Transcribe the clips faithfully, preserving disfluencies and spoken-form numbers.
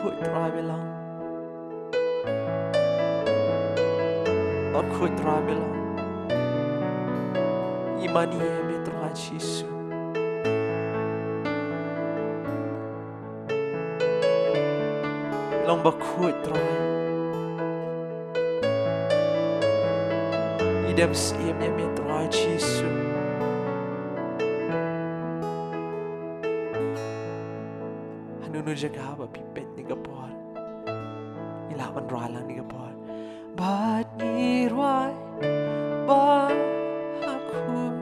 Bakhuid Trai me long. Bakhuid Trai me long. Ngi mane ïa me Trai Jisu. Me long bakhuid Trai. Ngi dem siem ïa me Trai Jisu. Hano hano jaka ba phi peit kane ka por, ngi lah ban rwai lang kane ka por. Bad ngi rwai bakhuid.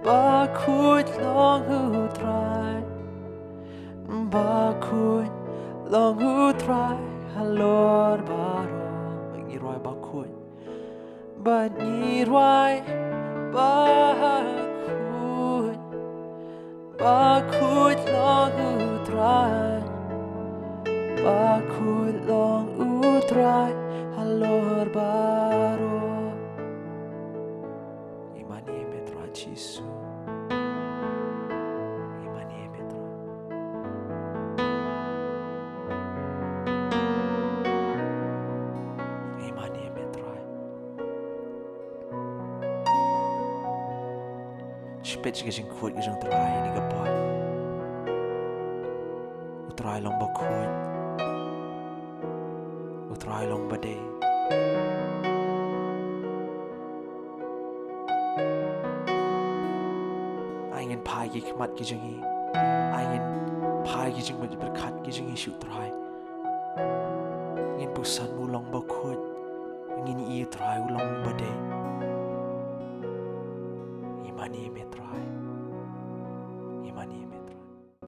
Bakhuid long U Trai. Bakhuid long U Trai halor baroh. Ngi rwai bakhuid. Bad ngi rwai bakhuid. Bakhuid long U Trai. Bakhuid long U Trai halor baroh. Ngi mane ïa me Trai Jisu. Ngi mane ïa me Trai. Ngi mane ïa me Trai. Shu peit sha ka jingkhuid ka jong U Trai ha kane ka por. U Trai long bakhuid. U Trai long badei. Ai ngin phai ki khmat ki jong ngi. Ai ngin phai ki jingmut jingpyrkhat ki jong ngi sha U Trai. Ngin pyrshang, u long bakhuid. Ngin ïohi U Trai u long badei.